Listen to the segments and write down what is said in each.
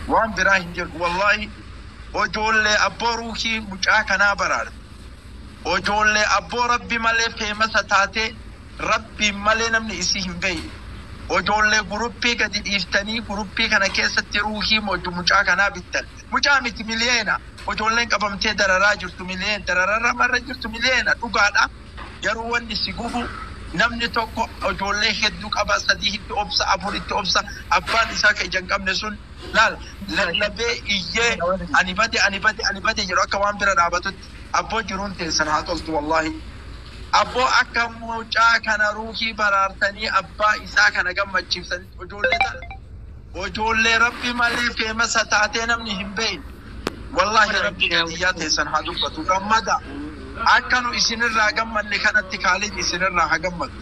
Waan biraa hin jedhu wallaahi. Ijoollee abboo ruuhii mucaa kanaa baraarte. Ijoollee abboo rabbi malee famous taatee rabbiin malee namni isii hin beekne. Ijoollee guruppii gadi dhiiftanii guruppii kana keessatti ruuhii mucaa kanaa bittan. Mucaa miti, miliyeena. Ijoolleen qabamtee dararaa jirtu miliyeena. Darararra marra jirtu miliyeena dhugaadha. Garuu wanni si gubu, namni tokko ijoollee hedduu qaba, sadii itti obsa, afur itti obsa, abbaan isaa ka ija hin qabne sun laal lallabee iyyee "Ani bade, ani bade, ani bade" jedhu akka waan bira dhaabatutti. Abboo, jiruun teessan haa toltu wallaahi. Abboo, akka mucaa kana ruuhii baraartanii abbaa isaa kana gammachiifsanii, ijoollee tana, ijoollee rabbi malee famous taatee namni hin beekne. Wallaahi, rabbi qadiyyaa teessan haa dubbatu. Gammada. Akka nu isinirraa gammanne kanatti kaaliin isinirraa haa gammadu.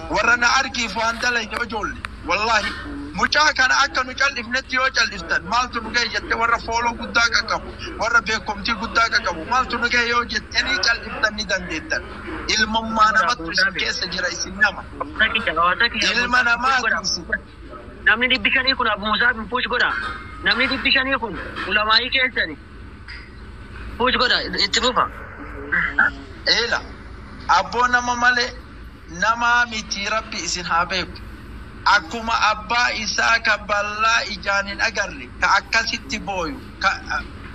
Warra na argiif waan dalayne ijoollee. Wallaahi, mucaa kana akka nu cal'ifnetti yoo cal'iftan, "Maaltu nu gahe?" jette, warra follow guddaa qaqqabu, warra beekumtii guddaa qaqqabu, "Maaltu nu gahe?" yoo jettanii cal'iftan ni dandeettan. Ilmummaa namattu isin keessa jira, isin nama. Ilma namaatu isin. Namni 500 kun Abu Musaaf hin push godha. Namni 500 kun ulamaayii keessani. Push godha, itti fufa. Eela, abboo, nama malee namaa miti, rabbi isin haa beeku. Akkuma abbaa isaa ka bal'aa ijaan hin agarre, ka akkasitti booyu, ka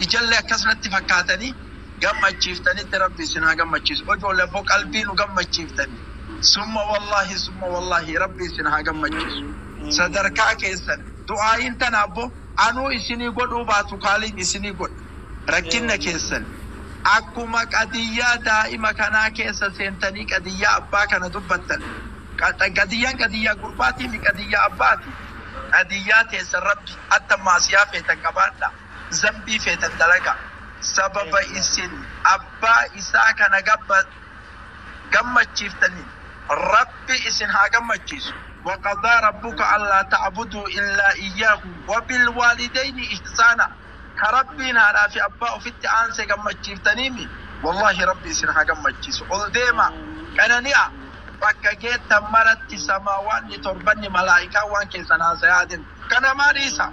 ijallee akkasumatti fakkaatanii gammachiiftanitti, rabbi isin haa gammachiisu. Ijoollee abboo, qalbii nu gammachiiftanii. Summa wallaahi, summa wallaahi, rabbi isin haa gammachiisu. Sadarkaa keessan du'aayin tana abboo anuu isinii godhuu baatu, kaaliin isinii godha. Rakkinna keessan akkuma qadiyyaa daa'ima kanaa keessa seentanii qadiyyaa abbaa kana dubbattan. Qadiyyaan qadiyyaa gurbaatii fi qadiyyaa abbaati. Qadiyyaa teessan rabbi hatta maasiyaa feetan qabaadha. Zambii feetan dalaga. Sababa isin abbaa isaa kana gabba gammachiiftanii rabbi isin haa gammachiisu. وقضى ربك ألا تعبدوا إلا إياه وبالوالدين إحسانا. Ka rabbiin haadhaa fi abbaa ofitti aansee gammachiiftaniimi, wallaahi rabbi isin haa gammachiisu. Ol deema, qanani'a. Bakka geettan maratti samaawaanni torbanni malaa'ikaa waan keessan haasayaa deemu. Kanamaa dhiisa,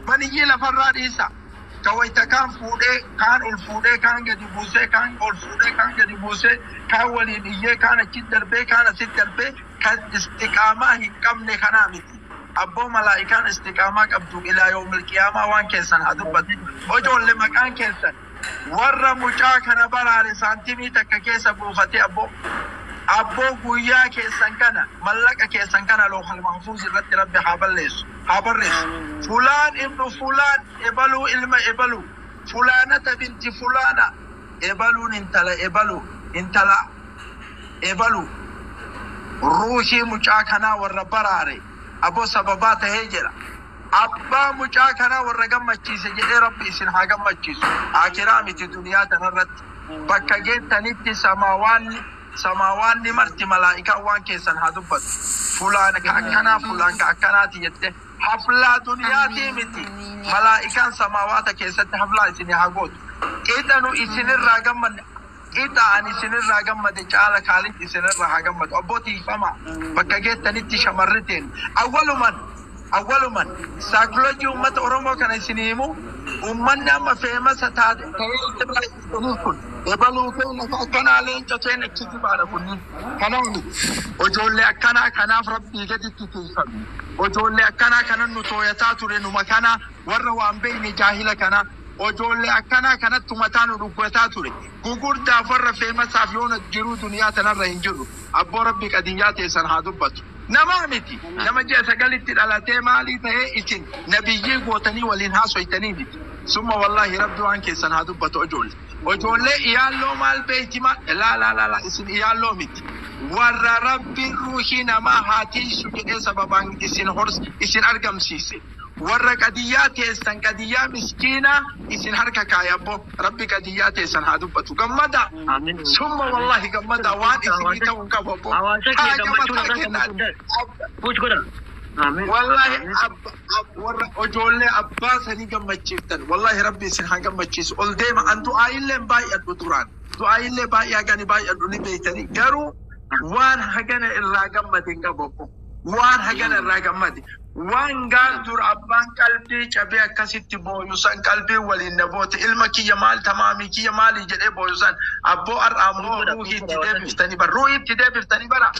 maniyyii lafarraa dhiisa. Ka wayita kaan fuudhee kaan ol fuudhee kaan gadi buusee, kaan ol fuudhee kaan gadi buusee, kaan waliin iyyee, kaan achitti darbee, kaan asitti darbee, kan istiqaamaa hin qabne kanaa miti. Abboo, malaa'ikaan istiqaamaa qabdu ilaa yoomil qiyaamaa waan keessan haa dubbatu. Ijoollee, maqaan keessan warra mucaa kana baraare saantimii takka keessa buufatee, abboo, abboo, guyyaa keessan kana, mallaqa keessan kana loohal mahfuuz irratti rabbi haa balleessu, haa barreessu. Fulaan ibnu fulaan, ebaluu ilma ebaluu, fulaanata binti fulaana, ebaluun intala ebaluu, intala ebaluu ruuhii mucaa kanaa warra baraare, aboo, sababaa tahee jedha. Abbaa mucaa kanaa warra gammachiise jedhee rabbi isin haa gammachiisu. Akiraa miti, duniyaa tanarratti bakka geettanitti samaawaanni marti malaa'ikaan waan keessan haa dubbatu. Fulaan ka akkanaa, fulaan ka akkanaati jette, haflaa duniyaatii miti, malaa'ikaan samaawaata keessatti haflaa isin haa gootu. Qixanu isinirraa gammanne, qixa ani isinirraa gammade caala kaalit isinirraa haa gammadu. Abbootii fama bakka geettanitti shamarri teen awwaluman saayikoloojii uummata Oromoo kana isin himu. Uummanni amma famous taate ta'ee kun ebaluu keenya akkanaa, leenca keenya kijibaadha kunniin. Kanaaf ijoollee akkanaa kanaaf rabbii gaditti tiifame. Ijoollee akkanaa kanan nu tooyataa ture, numa kana warra waan beekne jaahila kana, ijoollee akkanaa kanatti mataa nu dhuggataa ture. Gugurdaaf warra famousaaf yoona jiruu duniyaa tanarra hin jirru. Abboo, rabbi qadiyyaa teessan haa dubbatu. Namaa miti, nama ji'a 9tti dhalatee maalii ta'ee isin nabiyyii gootanii waliin haasoytanii miti. Summa wallaahi, rabbi waan keessan haa dubbatu. Ijoollee, ijoollee iyaalloo maal beeyti? Maal? Laa laa laa laa, isin iyaalloo miti. Warra rabbiin ruuhii namaa haa tiisu jedhee sababaan isin hors isin argamsiise, warra qadiyyaa teessan, qadiyyaa miskiinaa isin harka kaaya. Abboo, rabbi qadiyyaa teessan haa dubbatu. Gammada. Summa wallaahi, gammada. Waan isinii ta'uu hin qabu, abboo. Hawaasa kee Haaja gammachuu mataa irraa kennaa. gammachuu push godha. Amiin. Wallahi, warra ijoollee abbaa sanii gammachiiftan, wallahi rabbi isin haa gammachiisu. Ol deema. An du'aayillee hin baay'adhu duraan, du'aayillee baay'ee hagani baay'adhu ni beeytanii, garuu waan hagana irraa gammade hin qabu, abboo. Waan hagana irraa gammade, waan gaal dura abbaan qalbii Qalbii cabee akkasitti booyu san, qalbii waliin na boote, ilma kiyya maal, tamaamii kiyya maali jedhee booyu san, abboo har'aa immoo ruuhii itti deebiftanii bara, ruuhii itti deebiftanii bara,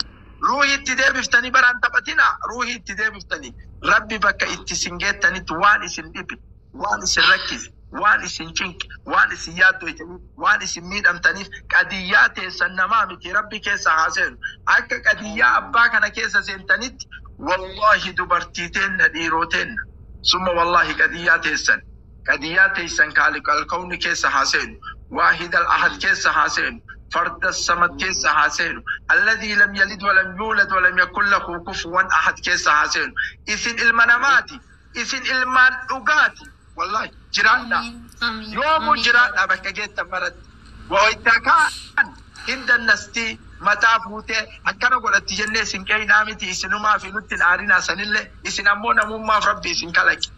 ruuhii itti deebiftanii bara, hin taphatina, ruuhii itti deebiftanii. Rabbi bakka itti isin geettanitti waan isin dhibe, waan isin rakkise, waan isin cinqe, waan isin yaaddoytaniif, waan isin miidhamtaniif, qadiyyaa teessan namaa miti Rabbi keessa haa seenu. Akka qadiyyaa abbaa kana keessa seentanitti, wallahi dubartii teenna, dhiiroo teenna, summa wallahi qadiyyaa teessan, qadiyyaa teessan kaaliq alkawni keessa haa seenu, waahid al ahad keessa haa seenu, farda samad keessa haa seenu, alladhii lam yalid walam yuulad walam yakun lahu kufuwan ahad keessa haa seenu. Isin ilma namaati, isin ilmaan dhugaati, wallahi jiraadha. Amiin. Yoomuu Amiin. jiraadha bakka geettan maratti. Wayita kaan hin dannastii mataa fuutee akkana godhatti jennee isin qeynaa miti, isinumaa fi nutti hin aarinaa sanillee. Isin ammoo namummaaf Rabbi isin kalaqe.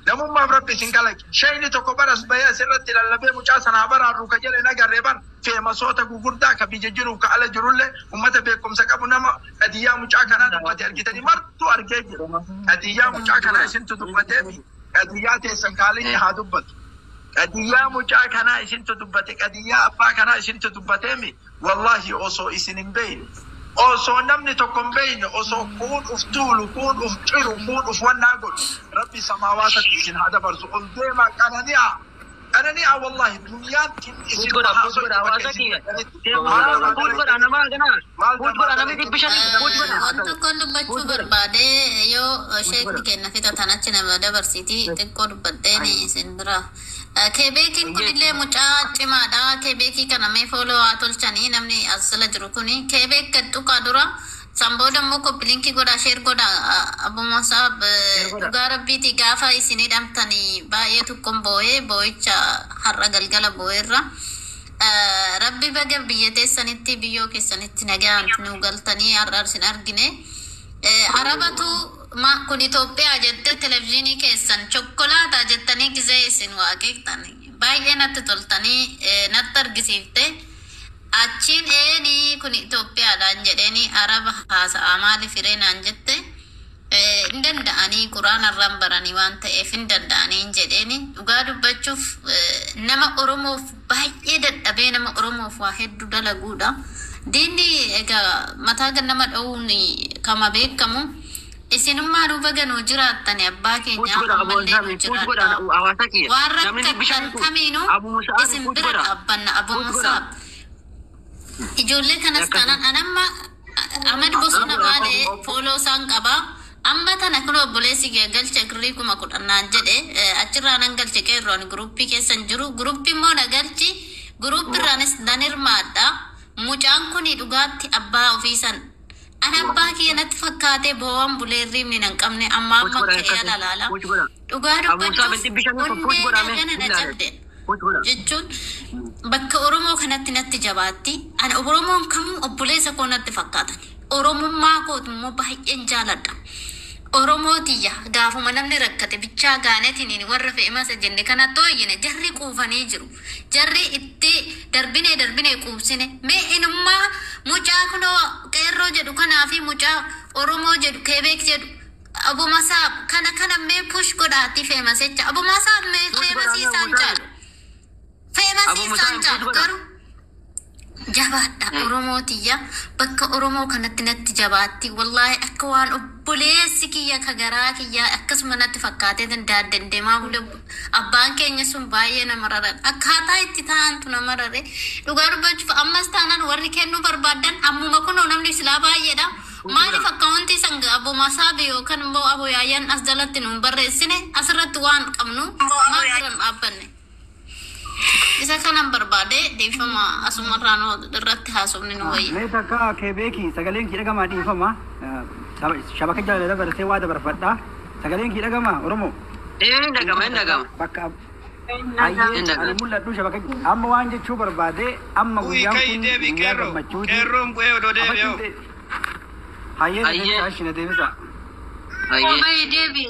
Namummaaf Rabbi isin kalaqe. Shayni tokko baras bahee asirratti lallabee mucaa sanaa baraarru ka jedhe nagarree bar. Feemasoota gugurdaa ka biyya jiru ka ala jirullee, ummata beekumsa qabu, nama qadiyyaa mucaa kanaa dubbate argitanii martuu argee jira. Qadiyyaa mucaa kanaa isintu dubbatee, qadiyyaa teessan kaalinni haa dubbatu. Qadiyyaa mucaa kanaa isintu dubbate, qadiyyaa abbaa kanaa isintu dubbateemi. Wallahi osoo isin hin beeyne, osoo namni tokko hin beeyne, osoo kuun uf tuulu, kuun uf ciru, kuun uf wannaa godhu, Rabbi samaawaatatti isin haa dabarsu. Ol deemaa, qanani'aa. Qanani'aa, wallahi duniyaan tun Push isin godha, push haasoo godha, bakka hawaasa isin kiyya. jirtanitti. Push godha nama kana. Push godha, namni 500 push godha. Waan tokkoon dubbachuu barbaade, yoo sheekni kenna fixatan achi nama dabarsiti, xiqqoo dubbadheen isin bira. Keebeekiin kunillee mucaa cimaadha. Keebeekii kana mee follow haa tolchanii, namni as jala jiru kuni. Keebeek gad tuqaa dura. San booda immoo copy link godhaa, share godhaa. Abbuma isaa dhugaa Rabbiiti, gaafa isin hidhamtanii baay'ee tokkoon boo'ee, boo'icha har'a galgala boo'eerra. Rabbi baga biyya teessanitti, biyyoo keessanitti nagaan nu galtanii har'a isin argine. Arabatu ma kun Itoophiyaa jettee televizyiinii keessan chokkolaataa jettanii gizee isin waaqeektan baay'ee natti toltanii, natti argisiifte. Achiin eenii kun Itoophiyaadhaan jedheeni, Araba haasa'aa maaliif hiree naan jette. Hin danda'anii, quraana irraan baranii waan ta'eef hin danda'anii hin jedheeni. Dhugaa dubbachuuf nama Oromoof baay'ee dadhabee, nama Oromoof waa hedduu dalaguudha. Diinni egaa mataa gan nama dha'uun kama beekamu. Isinummaa duuba ganuu jiraattani abbaa Push keenya, godha, Abu ammallee nu Musaab, push godha jiraadha. hawaasa kiyya. Waan Namni 500 rakkattan kun kamiinuu Abu Musaab isin push bira godha. dhaabbanna, Abu Push godha. Musaab. Ijoollee kanas taanaan anamma Ahmed Bosona Baalee follow isaan qaba. Amma tana kun obboleessi kee galche birrii 10,000 naan jedhe, achirraa nan galche. Qeerroon guruppii keessa hin jiru. Guruppii immoo na galchi. Guruppiirraanis nan hirmaadha. Mucaan kuni dhugaatti abbaa ofiisan. Ana abbaa kiyya natti fakkaatee boo'an bulee, hirriibni nan qabne, amma Push amma godha ka'ee akkasii. ala laala. Push godha. Dhugaa Abu Musaab dubbachuuf 500 kun push onnee godhame. dhagana na cabde. Push godha. Jechuun bakka Oromoo kanatti natti jabaatti. Ani Oromoon kamuu obboleessa koo natti fakkaatan. Oromummaa kootu immoo baay'een jaaladha. Oromoo tiyya, gaafuma namni rakkate bichaa gaanetiin warra fe'imasa jenne kanatti hooyyine, jarri quufanii jiru. Jarri itti darbinee darbinee quubsine. Mee inummaa mucaa kunoo qeerroo jedhu kanaa fi mucaa Oromoo jedhu, Keebeek jedhu, Abu Masaab kana kana mee push godhaatti feemasecha. Abu Masaab mee Push godhaa feemasii mee isaan Abu Musaab. jaalu. Feemasii Abu isaan Musaab push jaalu godha. garuu jabaadha, Oromoo tiyya, bakka Oromoo kanatti natti jabaatti. Wallaahi akka waan obboleessi kiyya ka garaa kiyya akkasuma natti fakkaatee dandeemaa bule. Abbaan keenya sun baay'ee nama raran, akkaataa itti ta'antu nama rare. Dhugaa dubbachuuf ammas taanaan warri kennuu barbaadan ammuma kunoo namni silaa baay'eedha. Maaliif akkaawuntii san Abu Masaabi yookaan immoo Abu Yaayyaan as jalatti nuun barreessine? Asirratti waan qabnu maal biran dhaabbanne? Isa kanan barbaade, dhiifama, asumarraa nu irratti haasofni nu wayya. Mee takka kee beeki, sagaleen kii dhagamaa? Dhiifama. Shabaka jaalala dabarsee waa dabarfadha. Sagaleen kii dhagama, Oromoo? Hin dhagama, hin dhagama. Bakka hayyee Hin dhagama. ani mul'adhu shabaka amma waan jechuu barbaade, amma Uyi guyyaan kai kun deebi guyyaa qeerroo. gammachuuti. Qeerroon bu'ee odoo deebi'oo. Hayyee, na Hayyee. deebisa, ashi na deebisa. Hayyee. Bayi deebi.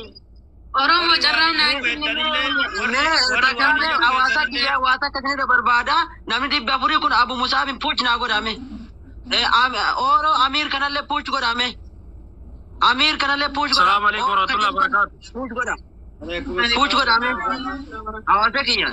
Oromoo carraa naa Mee takkaalee hawaasa kiyya hawaasa akkasii barbaada. Namni 400 kun Abu Musaabin push naa godhame. Oro Amiir kanallee push godhame. Amiir kanallee push godha. Salaamu alaikum warahmatullahi wabarakatuh. Push godha. Push godhame. Hawaasa kiyya.